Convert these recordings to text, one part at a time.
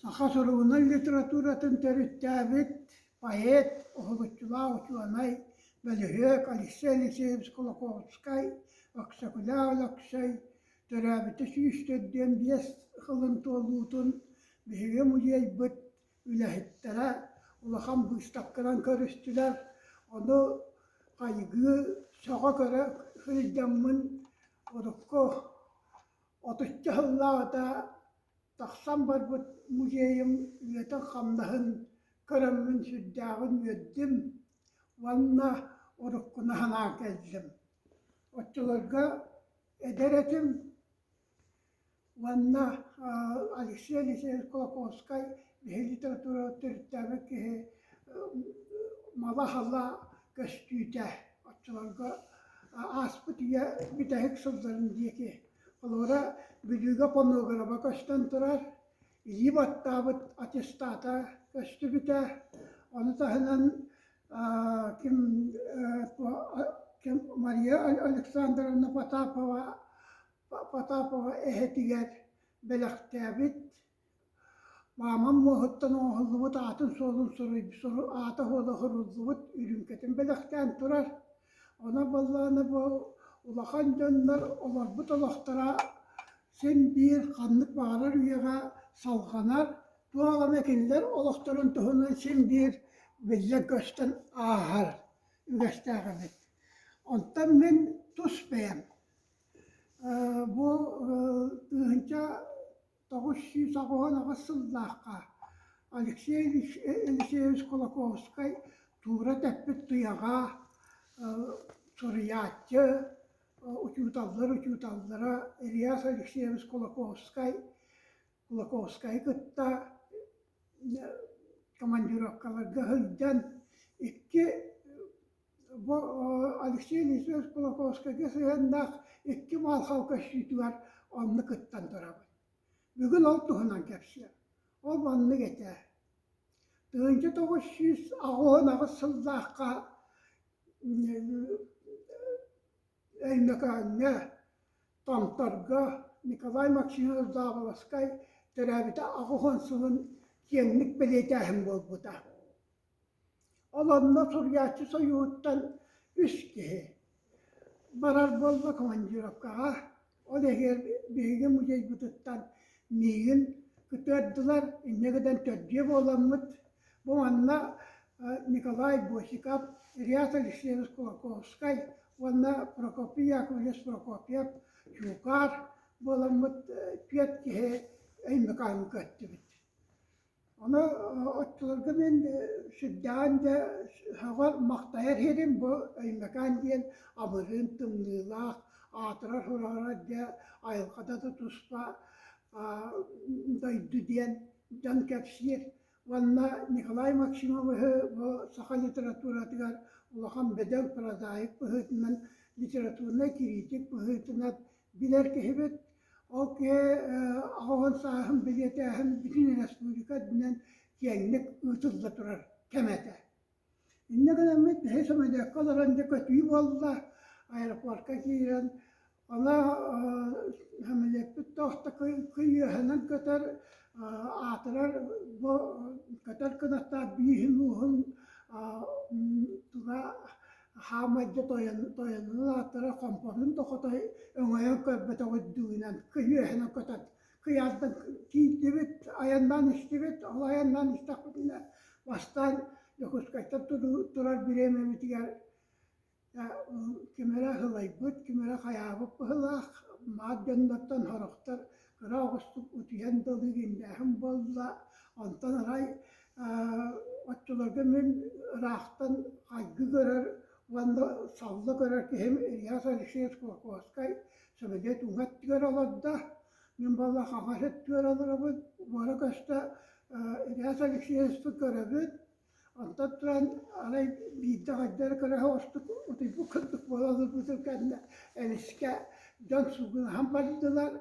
Саха суругунан литературатын төрүттээбит поэт, уһулуччулаах учуонай, бөлүһүөк Алексей Алексеевич Кулаковскай, Өксөкүлээх Өлөксөй төрөөбүтэ 145 сылын туолуутун биһиги музейбыт үлэһиттэрэ улахан быыстапканан көрүстүлэр. Ону хайгыы, сөҕө көрө сылдьаммын урукку отучча сыллааҕыта тахсан барбыт музейым үлэтин-хамнаһын көрөммүн сүрдээҕин үөрдүм уонна уруккуну санаан кэллим. Оччолорго эдэр этим уонна Алексей Алексеевич Кулаковскай биһиги литератураҕа төрүттээбит киһи мала-хала көстүүтэ оччолорго ааспыт үйэ бүтэһик сылларын диэки Холобура, Бүлүүгэ хонуугараба көстөн турар, илии баттаабыт аттестата көстүбүтэ. Ону таһынан ким ким Мария Александровна Потапова Потапова эһэтигэр бэлэхтээбит Маамам муоһуттан оҥоһуллубут аатын-суолун аата-суола суруллубут үрүүмкэтин бэлэхтээн турар. Онон буоллаҕына бу улахан дьоннор олорбут олохторо син биир ханнык баҕарар үйэҕэ салҕанар, туох эмэ кинилэр олохторун туһунан син биир биллэн-көстөн ааһар үгэстээх эбит. Онтон мин тус бэйэм бу 1998 сыллаахха Алексей Елисеевич Кулаковскай туура тэппит туйаҕа суруйааччы, учууталлар учууталлара Ильяс Алексеевич Кулаковскай Кулаковскайы кытта командировкаларга сылдьан икки Бу Алексей Елисеевич Кулаковскайга сыһыаннаах икки маалхал көстүүтүгэр онно кыттан турабын. Бүгүн ол туһунан кэпсиэм. Ол маннык этэ. 1988 сыллаахха Өймөкөөҥҥө, Томторго Николай Максимович Заболоцкай төрөөбүтэ 80 сылын киэҥник бэлиэтээһин буолбута. Ол онно суруйааччы сойууһуттан үс киһи барар буолла командировкаҕа. Ол иһигэр биһиги музейбытыттан миигин кытыардылар, инньэ гынан төрдүө буоламмыт. Бу манна Николай Босиков, Реас Алексеевич Кулаковскай уонна Прокопий Яковлевич Прокопьев Чуукаар буоламмыт түөрт киһи Өймөкөөҥҥө көттүбүт. Ону оччолорго мин сүрдээҕин да сөҕөр-махтайар иһирим бу Өймөкөөн диэн абырыын тымныылаах, аатырар-сураҕырар дьэ айылҕата да туспа дойду диэн дьон кэпсиир. Уонна Николай Максимовиһы бу саха литературатыгар улахан бөдөҥ прозаик быһыытынан, литературнай кириитик быһыытынан билэр киһибит. Ол киһи 80 сааһын бэлиэтээһин бүтүн республика үрдүнэн киэҥник ыытылла турар кэмэ этэ. Инньэ гынаммыт биһи сөмөлүөккэ олорон дьэ көтүү буолла, аэропортка киирэн, аны сөмөлүөппүт туох да кый үөһэнэн көтөр, аатырар бу көтөр кынаттаах бииһин-ууһун туга Хаамайда тойонун ааттара хомпотун да хотой өҥөйөн көрбөтөх үрдүгүнэн кыһыаһынан көтөн кыйаардан киирдибит, айаннаан истибит. Ол айаннаан истэхпитинэ бастаан Дьокуускайтан турар бириэмэбитигэр ким эрэ сылайбыт, ким эрэ хайаабыт быһыылаах, маат дьоннортон сорохтор кыра оҕустук утуйан да ылыы иҥнээһин буолла. Онтон арай Оччолорго мин ыраахтан хайгыы көрөр уонна салла көрөр киһим Ильяс Алексеевич Кулаковскай сөмөлүөт уҥа өттүгэр олордо. Мин буолла хаҥас өттүгэр олоробун. Уора-көстө Ильяс Алексеевичпын көрөбүн. Онтон туран арай биирдэ хайда эрэ көрө соҕустук утуйбут курдук буола олорбутум кэннэ эмискэ дьон суугунаһан бардылар.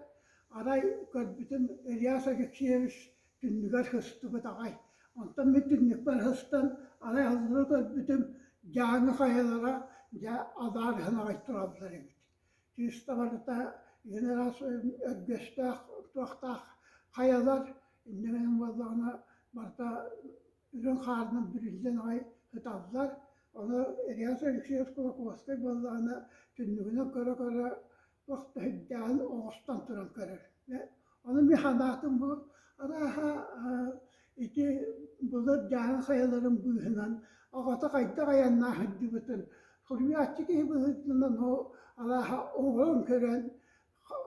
Арай көрбүтүм Ильяс Алексеевич түннүгэр сыстыбыт аҕай. Онтон мин түннүкпэр сыстан арай аллара көрбүтүм Дьааҥы хайалара дьэ адаарыһан аҕай тураллар эбит. Чыыста барыта генерал өргөстөөх туохтаах хайалар. Инньэ гынан буоллаҕына барыта үрүҥ хаарынан бүрүллэн аҕай сыталлар. Ону Реас Алексеевич Кулаковскай буоллаҕына түннүгүнэн көрө-көрө туох да сүрдээҕин оҥостон туран көрөр. Ону мин санаатым бу арааһа ити былыр дьааҥы хайаларын быыһынан аҕата хайдах айаннаан сылдьыбытын суруйааччы киһи быһыытынан ол арааһа оҥорон көрөн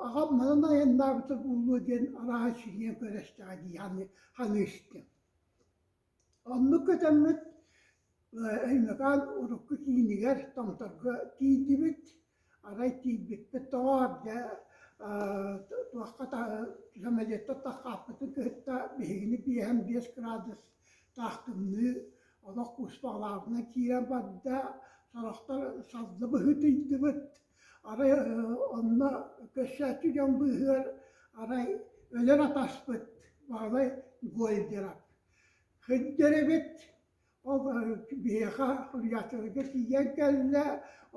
аҕам манан айаннаабыта буолуо диэн арааһа сирийэн көрө истэҕэ дии саныы истим. Оннук көтөммүт Өймөкөөн урукку киинигэр Томторго тиийдибит. Арай тиийбиппит тоҕоор дьэ туохха самолеттан таххааппытын кытта биһигини 55 градус таах тымныы олох кууспаҕалаабытынан киирэн барда. Сорохтор салла быһыытыйдыбыт. Арай онно көрсөөччү дьон быыһыгар арай өлөр атаспыт Баһылай Гольдеров сылдьар эбит. Ол биһиэхэ суруйааччыларга тиийэн кэллэ.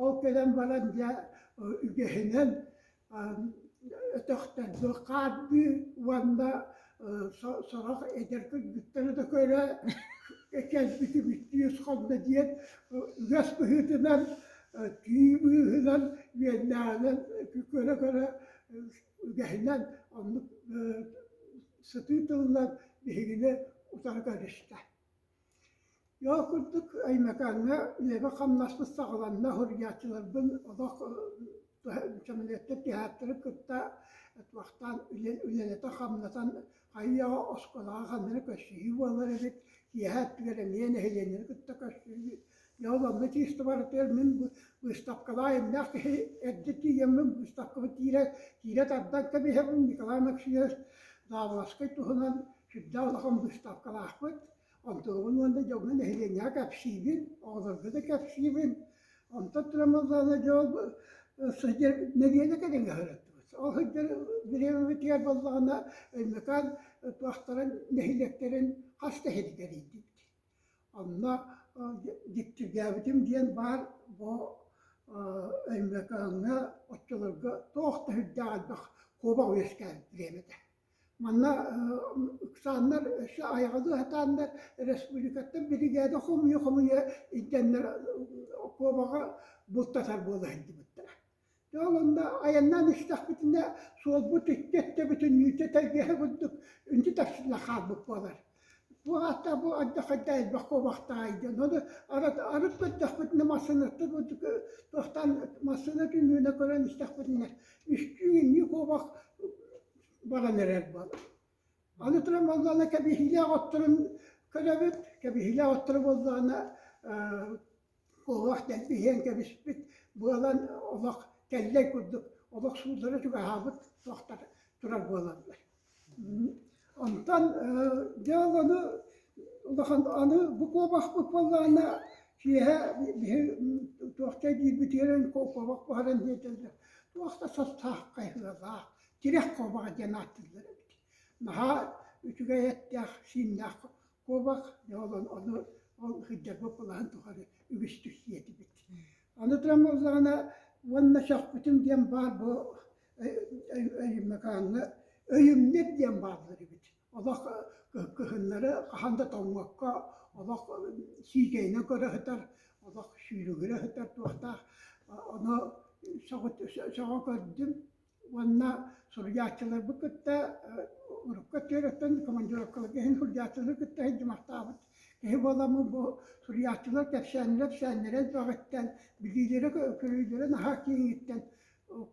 Ол кэлэн баран дьэ үгэһинэн өтөхтөргө хаардыы уонна сорох эдэр кыргыттары да көрө кэлбити бүттүүс хонно диэн үгэс быһыытынан түү быыһынан үөннээҕинэн көрө-көрө үгэһинэн оннук сытыы тылынан биһигини утары көрүстэ. Ол курдук Өймөкөөҥҥө үлэбит-хамнаспыт саҕаланна, суруйааччыларбын олох сөмөлүөттэр түһээттэрин кытта туохтаан үлэлэтэн-хамнатан хайыы-үйэҕэ оскуолаҕа ханна эрэ көрсүһүү буолар эбит, киэһэ өттүгэр эмиэ нэһилиэнньэни кытта көрсүһүү. Дьэ ол онно чисто барытыгар мин быыстапкалаах эмнээх киһи эрдэ тиийэммин быыстапкабын киирэ киирэ тардан кэбиһэбин Николай Максимович Заболоцкай туһунан сүрдээх улахан быыстапкалаахпыт. Онтугун уонна дьоҥҥо нэһилиэнньэҕэ кэпсиибин, оҕолорго да кэпсиибин. Онтон туран буоллаҕына дьэ ол сылдьар нэдиэлэ кэриҥэ сырыттыбыт. Ол сылдьар бириэмэбитигэр буоллаҕына Өймөкөөн туохтарын нэһилиэктэрин хас да сири кэрийдибит. Онно дьиктиргээбитим диэн баар бу Өймөкөөҥҥө оччолорго туох да сүрдээх элбэх куобах үөскээбит бириэмэтэ. Манна ыксааннар өссө айаҕалыы сатааннар республикаттан биригээдэ хомуйа-хомуйа илдьэннэр куобаҕы бултатар буола сылдьыбыттара. Дьэ ол онно айаннаан истэхпитинэ суолбут икки өттө бүтүннүүтэ тэлгэһэ курдук үнтү тэпсиллэн хаалбыт буолар. Бу аата бу алдьархайдаах элбэх куобахтаах диэн. Ону арыт арыт көрдөхпүтүнэ массыынаттан туохтаан массыына түннүгүнэ көрөн истэхпитинэ үстүү иннии куобах баран эрэр буолар. Аны туран буоллаҕына кэбиһиилээх отторун көрөбүт. Кэбиһиилээх отторо буоллаҕына куобах дэлби иһэн кэбиспит буолан олох тэллэй курдук олох сууллара чугаһаабыт туохтар турар буолаллар. Онтон дьэ ол ону улахан аны бу куобахпыт буоллаҕына киэһэ биһи туохтай диирбитигэр куобах буһаран диэтэллэр туох да састаах хайыһыалаах тирэх куобаҕа диэн ааттыыллар эбит. Наһаа үчүгэй эттээх, сииннээх куобах, дьэ ол ону ол сылдьарбыт былаһын тухары үгүстүк сиэтибит. Аны туран буоллаҕына уонна сөхпүтүм диэн баар бу Өймөкөөҥҥө өйүмнэр диэн бааллар эбит. Олох кыһыннары хаһан да тоҥмокко олох сиикэйинэн көрө сытар, олох сүүрүгүрэ сытар туохтаах. Ону сөҕө көрдүм уонна суруйааччыларбыт кытта урукку өттүгэр командировкаларга иһин суруйааччылары кытта сылдьымахтаабыт киһи буоламмын бу суруйааччылар кэпсээннэрэ кэпсээннэрэ элбэҕиттэн, билиилэрэ-көрүүлэрэ наһаа киэҥиттэн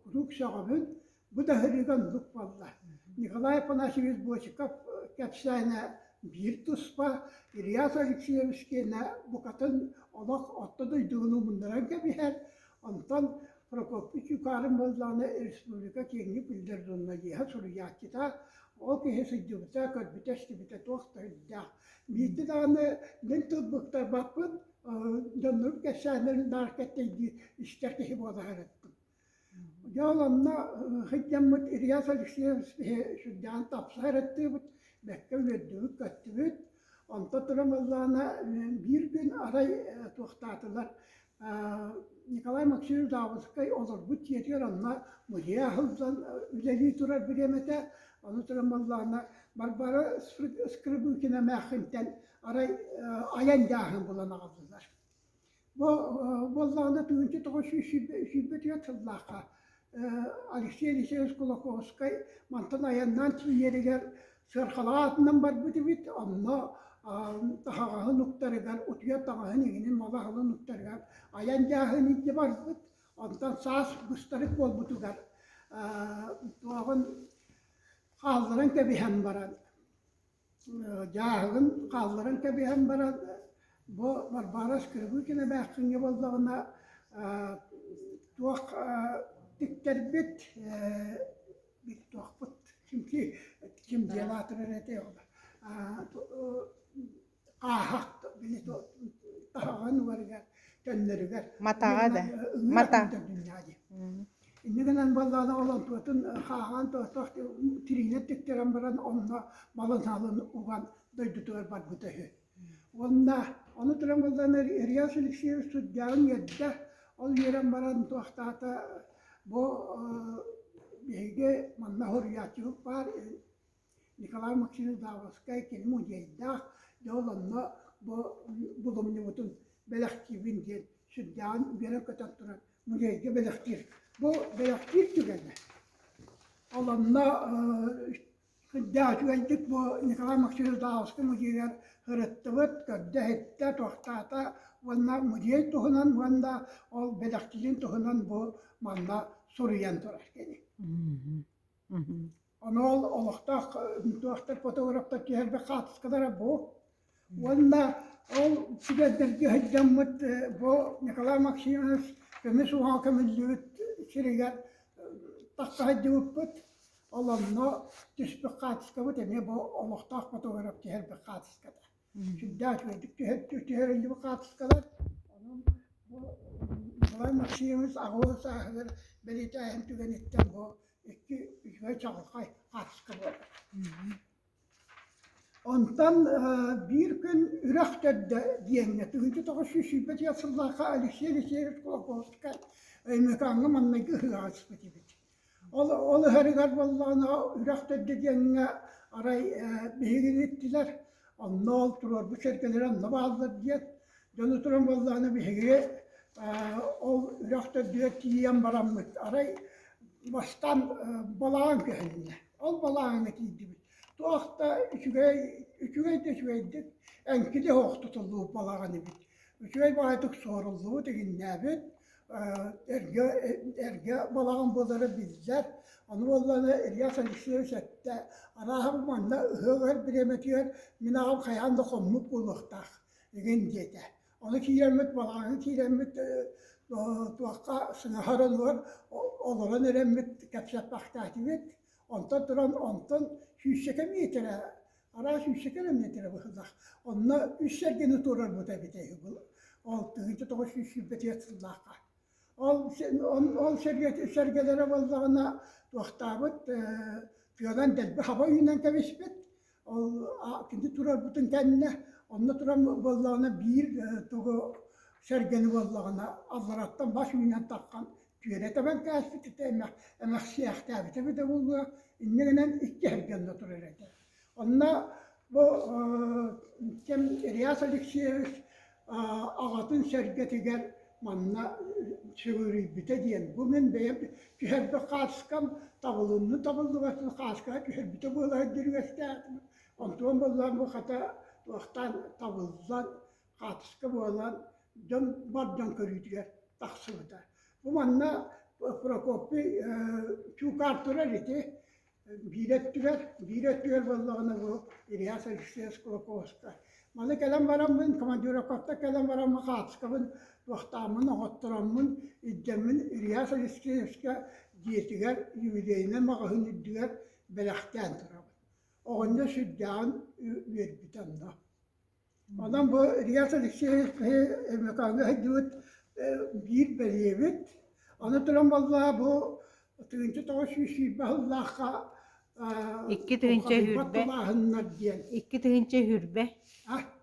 куруук сөҕөбүн. Бу да сырыыга оннук буолла. Николай Афанасьевич Бочиков кэпсээнэ биир туспа, Ильяс Алексеевич киэнэ букатын олох орто дойдугун умуннаран кэбиһэр. Онтон Прокопий Чукарын буоллаҕына республика киэҥник биллэр журналиһа, суруйааччыта. Ол киһи сылдьыбыта, көрбүтэ-истибитэ туох да үрдээх. Биирдэ даҕаны мин тыл быктарбаппын, дьоннорум кэпсээннэрин наар кэттэйдии истэр киһи буола сырыттым. Дьэ ол онно сылдьаммыт Ильяс Алексеевич биһи сүрдээҕин тапса сырыттыбыт, бэккэ үөрдүбүт-көттүбүт. Онтон туран буоллаҕына биир күн арай туохтаатылар Николай Максимович Даабыскай олорбут дьиэтигэр онно музей аһыллан үлэлии турар бириэмэтэ, ону туран буоллаҕына Варвара Скрыбыкина эмээххинтэн арай айан дьааһын булан аҕаллылар. Бу буоллаҕына 1924 сыллаахха Алексей Алексеевич Кулаковскай мантан айаннаан тиийэригэр сыархалаах атынан барбыт эбит, онно таһаҕаһын уктарыгар, утуйар таҥаһын иҥинин малаһылын уктарыгар айан дьааһын илдьэ барбыт. Онтон саас быстарык буолбутугар туоҕун хаалларан кэбиһэн баран дьааһыгын хаалларан кэбиһэн баран, бу Варвара Скрыбыкина эмээхсиҥҥэ буоллаҕына туох тиктэрбит туохпут ким диэн аатырар этэй хааһах били таһаҕын угарыгар төннөрүгэр Матаҕа да мата Инньэ гынан буоллаҕына ол онтуотун хааһаан туох тириинэн тиктэрэн баран онно малын салын уган дойдутугар барбыта үһү. Уонна ону туран буоллаҕына Реас Алексеевич судьяҕын үөрдэ. Ол үөрэн баран туохтаата бу биһиги манна суруйааччыбыт баар Николай Максимович Давровскай кини музейдаах, дьэ ол онно бу булумньубутун бэлэхтиибин диэн сүрдээҕин үөрэн-көтөн туран музейга бэлэхтиир. Бу бэлэхтиир түгэнэ. Ол онно сүрдээх үчүгэйдик бу Николай Максимович Давровскай музейыгар сырыттыбыт, көрдө-иһиттэ, туохтаата уонна музей туһунан уонна ол бэлэхтиирин туһунан бу манна суруйан турар кини. Ону ол олохтоох туохтар фотографтар түһэрбит хаартыскалара бу. Уонна ол түгэннэргэ сылдьаммыт бу Николай Максимович көмүс уҥуоҕа көмүллүбүт сиригэр тахса сылдьыбыппыт. Ол онно түспүт хаартыскабыт эмиэ бу олохтоох фотограф түһэрбит хаартыската. Сүрдээх үчүгэйдик түһэриллибит хаартыскалар. Онон бу Николай Максимович аҕыс сааһыгар бэлиэтээһин түгэниттэн бу икки үчүгэй чаҕылхай хаартыска буолар. Онтон биир күн Үрэх төрдө диэҥҥэ 1924 сыллаахха Алексей Алексеевич Кулаковскай Өймөкөөҥҥө маҥнайгы ыһыаҕы ыспыт эбит. Ол, ол ыһарыгар буоллаҕына Үрэх төрдө диэҥҥэ арай биһигини иттилэр, онно ол туруорбут сэргэлэрэ онно бааллар диэн. Дьону туран буоллаҕына биһиги ол үрэх төрдүгэр тиийэн бараммыт арай бастаан балаҕан көһүннэ. Ол балаҕаҥҥа тиийдибит. Туох да үчүгэй, үчүгэй да үчүгэйдик эҥкилэ суох тутуллубут балаҕан эбит. Үчүгэй баҕайытык суоруллубут, иҥиннээбит, эргэ, эргэ балаҕан буолара биллэр. Ону буоллаҕына Ильяс Алексеевич эттэ, арааһа бу манна ыһыах бириэмэтигэр мин аҕам хайаан да хоммут буолуохтаах игин диэтэ. Ону киирэммит, балаҕаҥҥа киирэммит туохха сыҥаһар онугар олорон эрэммит кэпсэппэхтээтибит. Онтон туран онтон сүүсчэкэ миэтэрэ, араас сүүсчэкэ эрэ миэтэрэ быһыылаах. Онно үс сэргэни туруорбута эбитэ үһү ол 1924 сыллаахха. Ол ол сэргэлэрэ буоллаҕына туохтаабыт тыанан дэлби хаба үүнэн кэбиспит. Ол кини турарбытын кэннэ онно туран буоллаҕына биир тугу сэргэни буоллаҕына аллараттан бас үүнэн таххан түөрэ тэбэн кээспит ити эмэхсиэхтээбитэ эбитэ буолуо инньэ гынан икки сэргэ онно турар этэ. Онно бу кэм Реас Алексеевич аҕатын сэргэтигэр манна сүгүрүйбүтэ диэн бу мин бэйэм түһэрбит хааскам табылынны табыллыбатын хааскаҕа түһэрбитэ буола сылдьар үгэстээхпин онтуон буоллаҕым бу хата туохтаан табыллан хаатыска буолан дьон бар дьон көрүүтүгэр тахсыбыта бу манна Прокопий Чуукаар турар ити Биир өттүгэр, биир өттүгэр буоллаҕына бу Ильяс Алексеевич Кулаковскай. Маны кэлэн бараммын, командировкаттан кэлэн бараммын хаартыскабын туохтааммын, оҥоттороммун, илдьэммин Ильяс Алексеевичка дьиэтигэр юбилейнай маҕаһыын үрдүгэр бэлэхтээн турабын. Оҕонньор сүрдээҕин үөрбүтэ онно. Онон бу Ильяс Алексеевич киһи Өймөкөөҥҥө сылдьыбыт биир бэлиэбит. Аны туран буоллаҕа бу 1920 сыллаахха 2 тыһыынча Улхадыйбат сүүрбэ тулааһыннар диэн 2 тыһыынча сүүрбэ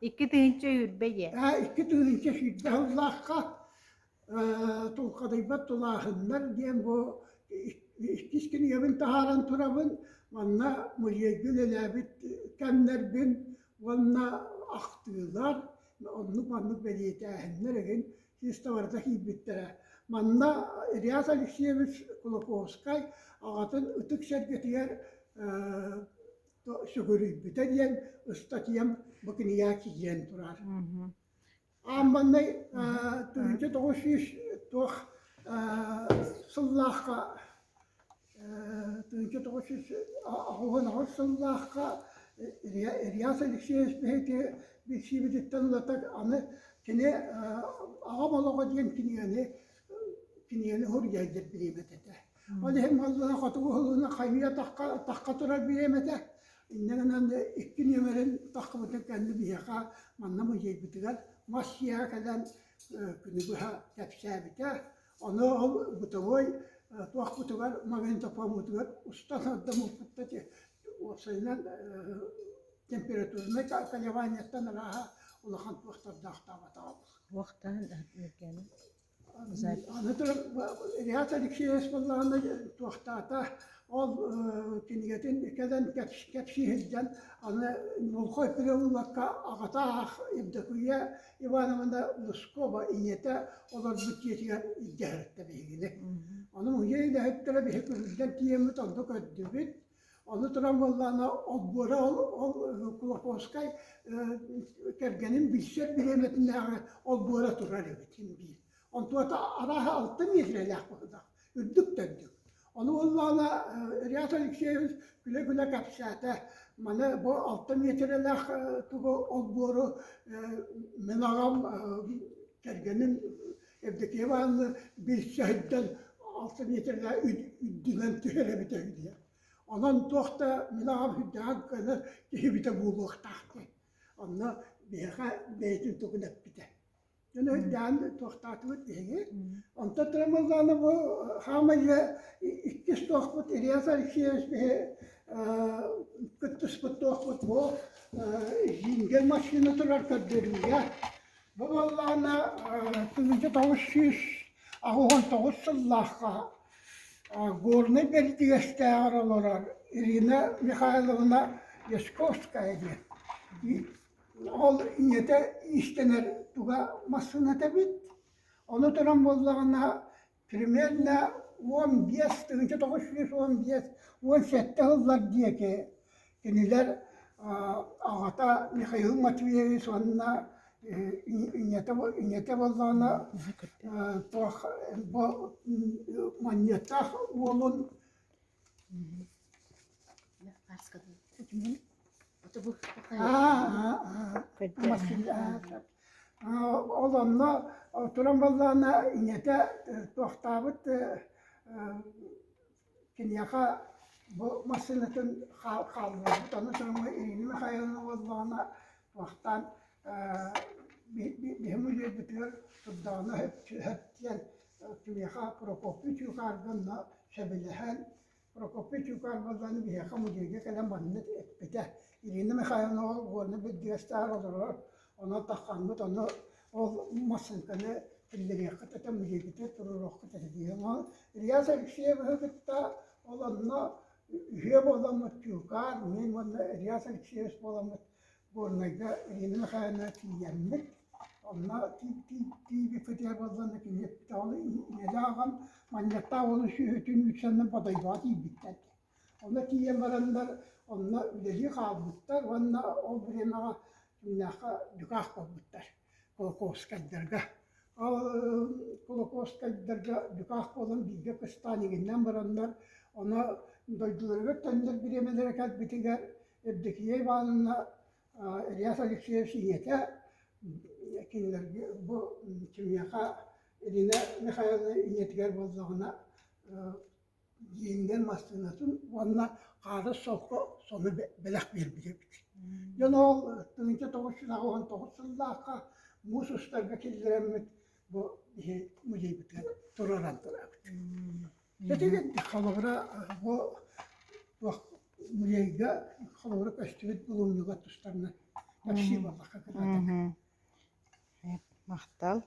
2 тыһыынча сүүрбэ диэн 2 тыһыынча 20 сыллаахха Тулхадыйбат тулааһыннар диэн бу иккис кинигэбин таһааран турабын. Манна музейга үлэлээбит кэмнэрбин уонна ахтыылар, оннук-маннык бэлиэтээһиннэр игин чисто барыта киирбиттэрэ. Манна Реас Алексеевич Кулаковскай аҕатын ытык сэргэтигэр сүгүрүйбүтэ диэн ыстатыйам бу кинигэ киирэн турар. Аан маҥнай 1900 туох сыллаахха 1988 сыллаахха Ильяс Алексеевич биһиги билсиибититтэн ылата аны кини аҕам олоҕо диэн кинигэни кинигэни суруйар бириэмэтэ этэ. Ол иһин буоллаҕына хотугу уһулуна хайыйа тахха тахха турар бириэмэтэ. Инньэ гынан икки нүөмэрин таххыбытын кэннэ биһиэхэ манна музейбытыгар мас дьиэҕэ кэлэн күнү быһа кэпсээбитэ. Ону ол бытовой туохпутугар магнитофоммутугар устан сордоммуппут уопсайынан температурнай колебанияттан арааһа улахан туохтардаахтаабатаҕа. Уохтаан Аны туран Реас Алексеевич буоллаҕына туохтаата ол кинигэтин кэлэн кэпсии сылдьан аны Мулхой переулокка аҕата аах Евдокия Ивановна Лускова ийэтэ олорбут дьиэтигэр илдьэ сырытта биһигини. Ону музей үлэһиттэрэ биһи күрүллэн тиийэммит онно көрдүбүт. Ону туран буоллаҕына олбуора ол ол Кулаковскай кэргэнин билсэр бириэмэтинээҕи олбуора турар эбит син биир. Онтуота арааһа алта миэтирэлээх быһыылаах, үрдүк да үрдүк. Ону буоллаҕына Реас Алексеевич күлэ-күлэ кэпсээтэ, маны бу алта миэтирэлээх тугу олбуору мин аҕам кэргэним Евдокия Ивановна билсэ сылдьан алта миэтирэлээх үрдүнэн түһэр эбитэ үһү диэн. Онон туох да мин аҕам сүрдээҕин көнө киһибитэ буолуохтаах диэн. Онно биһиэхэ бэйэтин тугун эппитэ. Дьон өйдөөн туохтаатыбыт биһиги. Онтон Трамазана бу хаамай иккис туохпут Ильяс Алексеевич биһи кыттыспыт туохпут бу Зингер машина турар көрдөрүүгэ. Бу буоллаҕына 1989 сыллаахха Горнай Бэрдигэстээҕэр олорор Ирина Михайловна Ясковская диэн. Ол ийэтэ иистэнэр туга массыыната эбит. Ону туран буоллаҕына примерно 15 1915 17 сыллар диэки кинилэр аҕата Михаил Матвеевич уонна ийэтэ ийэтэ буоллаҕына туох бу манньыаттаах уолун Ол онно туран буоллаҕына ийэтэ туохтаабыт киниэхэ бу массыынатын хаалларбыт. Ону туран Ирина Михайловна буоллаҕына туохтаан биһи музейбытыгар турдаҕына сөп диэн киниэхэ Прокопий Чуукаарга онно сөбүлэһэн Прокопий Чуукаар буоллаҕына биһиэхэ музейга кэлэн маннык эппитэ: Ирина Михайловна ол уонна Бэрдигэстээҕэр олорор, онон таххаммыт ону ол массыынканы киллэриэххит этэ, музейгытыгар туруоруоххут этэ диэн. Ол Ильяс Алексеевиһы кытта ол онно үһүө буоламмыт Чуукаар, мин уонна Ильяс Алексеевич буоламмыт Горнайга Ирина Михайловна тиийэммит, онно тиийбиппитигэр буоллаҕына кини эппитэ ол ийэлээх аҕам Манньыаттаах уолун сүөһүтүн үүтсэннэн Бодойбоҕо тиийбиттэр диэн. Онно тиийэн бараннар онно үлэлии хаалбыттар уонна ол бириэмэҕэ кимнээххэ дьукаах буолбуттар Кулаковскайдарга. Ол Кулаковскайдарга дьукаах буолан бииргэ кыстаан игиннэн бараннар ону дойдуларыгар төннөр бириэмэлэрэ кэлбитигэр Евдокия Ивановна Ильяс Алексеевич ийэтэ кинилэргэ бу кимиэхэ Ирина Михайловна ийэтигэр буоллаҕына дьиҥҥэр массыынатын уонна хаары солко сону бэлэх биэрбит эбит. Дьон ол 1989 сыллаахха муус устарга киллэрэммит бу биһи музейбытыгар туруоран турабыт. Ити холобура бу туох музейга холобура көстүбүт булумньуга тустарынан кэпсии буоллахха кыратык. Махтал.